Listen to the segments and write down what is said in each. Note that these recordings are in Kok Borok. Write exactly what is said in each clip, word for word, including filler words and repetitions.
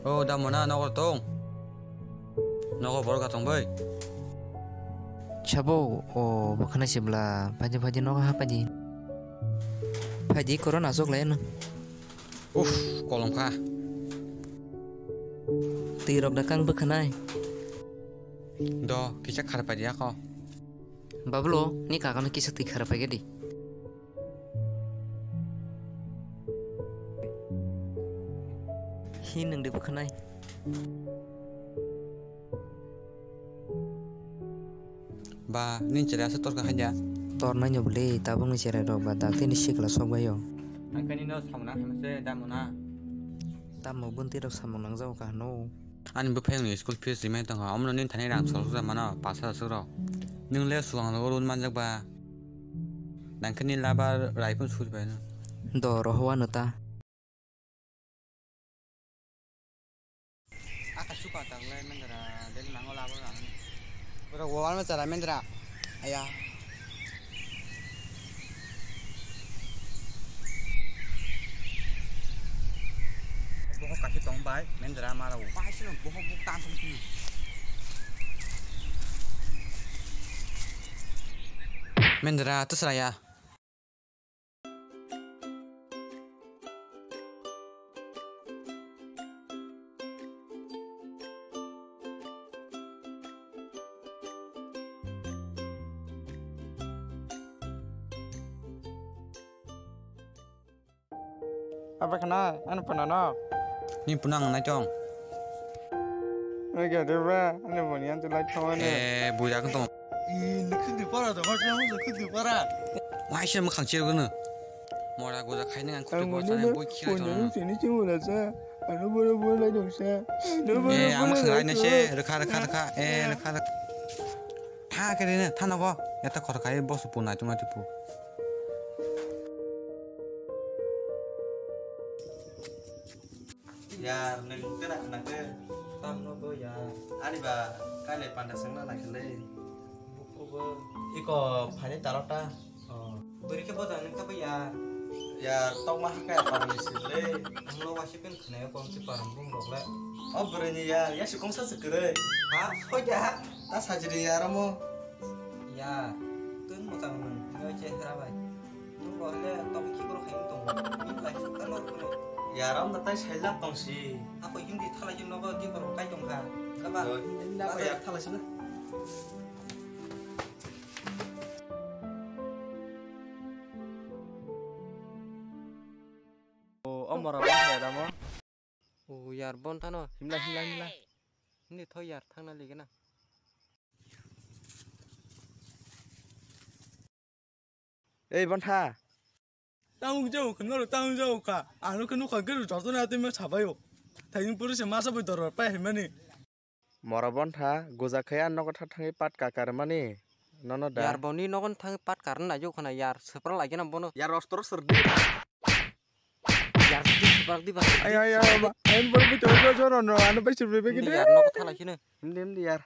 O da mona nogo tong. Nogo borok ka tong bai. Sabo o bwkhana sibla phaidi phaidi nogo ha phaidi. Phaidi korona sok lai no. Uf, kolom kha. Twi rok da kang bwkhanai. Do kisa khar phaidi ako. Bablo ni kakano kisa twi khar phaidi. Hi nwng de bwkhanai. Ba, nini cherai aswk torkha khaida. Tornai no bwle, tabukni cherai rok ba, dakti ni sikla sok bai o. Ang khe nino samuna khaima se, da mona. Tamo bwntwi rok samung nang jago kha hano. Ani bwphai ni school fees rimai tongkha, omono nini thani rang sorok mano, pas hajar swk rok. Nwng le swkang logo run manjak ba. Nang khe ni labar rai phano suri bai no. Do roho ano ta. Aka suka tang le mendra, del nango labar rang. Ora wal ma chara mendra. Aya. Boho kasi tong bai, mendra mara wo. Kasi no boho buk tan song tu. Mendra, tu seraya. Apa kena? Anu pernah no? Ni punang nai tong. Oke deh ba, anu bonian tu lai kawan. Eh, budak tong. Ih, ni khudi para dong, khudi para. Wah, sih makan sih guna. Mora goja khaina ang khudi bor sana boi khila tong. Sini sini mora sa. Anu bora bora lai dong sa. Eh, ang khang lai na se, rekha rekha rekha. Eh, rekha rekha. Tha khe rene, tha nogo. Yata khor khai boss punai tong ati pu. Yar, nwng tera khna khe? Tam nogo yar. Ani ba, kaile panda sengna na khe le. Buko bo. Iko phani talo ta. Oh. Bwrwi khe bojang nang khe bo yar. Yar, tokma hakhe parang ni sir le. Ang lo waisuk khe khnayo kom si parang bung rok le. O bwrwi ni yar, ya si kongsa se kwrwi. Ha? Soja. Ta sajri yar omo. Ya, tun mwchang nwng, nwng chehra bai. Nwng bo hile tok khikrok hai wng tongo. Bini bai sukha no rwkhe. Yaram da tai sailak tong si. Ako Hindi thalai si nogo di borok kai tong kha. Kaba? Oh, Hindi na ko yar thalai si na. O, o mora ba ya damo. O yar bon thano. Himla, himla, himla. Hindi tho yar thangna ligena. Ei, Bontha. Tamung jau kha, noro tamung jau kha. Ano khe nukha gero joto na tei ma sabayo. Thaini puri se masa bai doror pai himani. Mora Bontha, goja khai ang nogo tha thangwi pat kakar mani. Nono da. Yar boni nogo thangwi pat karna naijuk khana yar, sepra lagi na bono. Yar ostro serdi. Yar di sepra di ba. Ay, ay, ay, ba. Ay, bor bu to go joro no, ano bai sirbe be gide. Yar nogo thala sini. Hindi, hindi yar.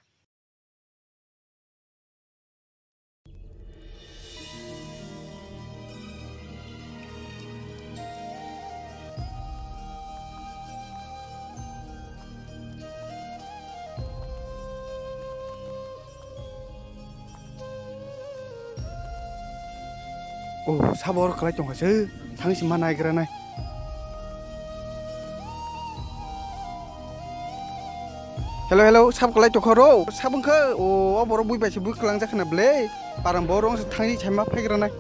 Oh, sabo oro kwlai tongkha se. Thang si ma naigra nai. Hello, hello, sabo kwlai tongkha ro. Sabo wngkha. Oh, o borok bui bai se bui kwlang jakha na ble. Parang borok wngse thangni saima phaigra nai.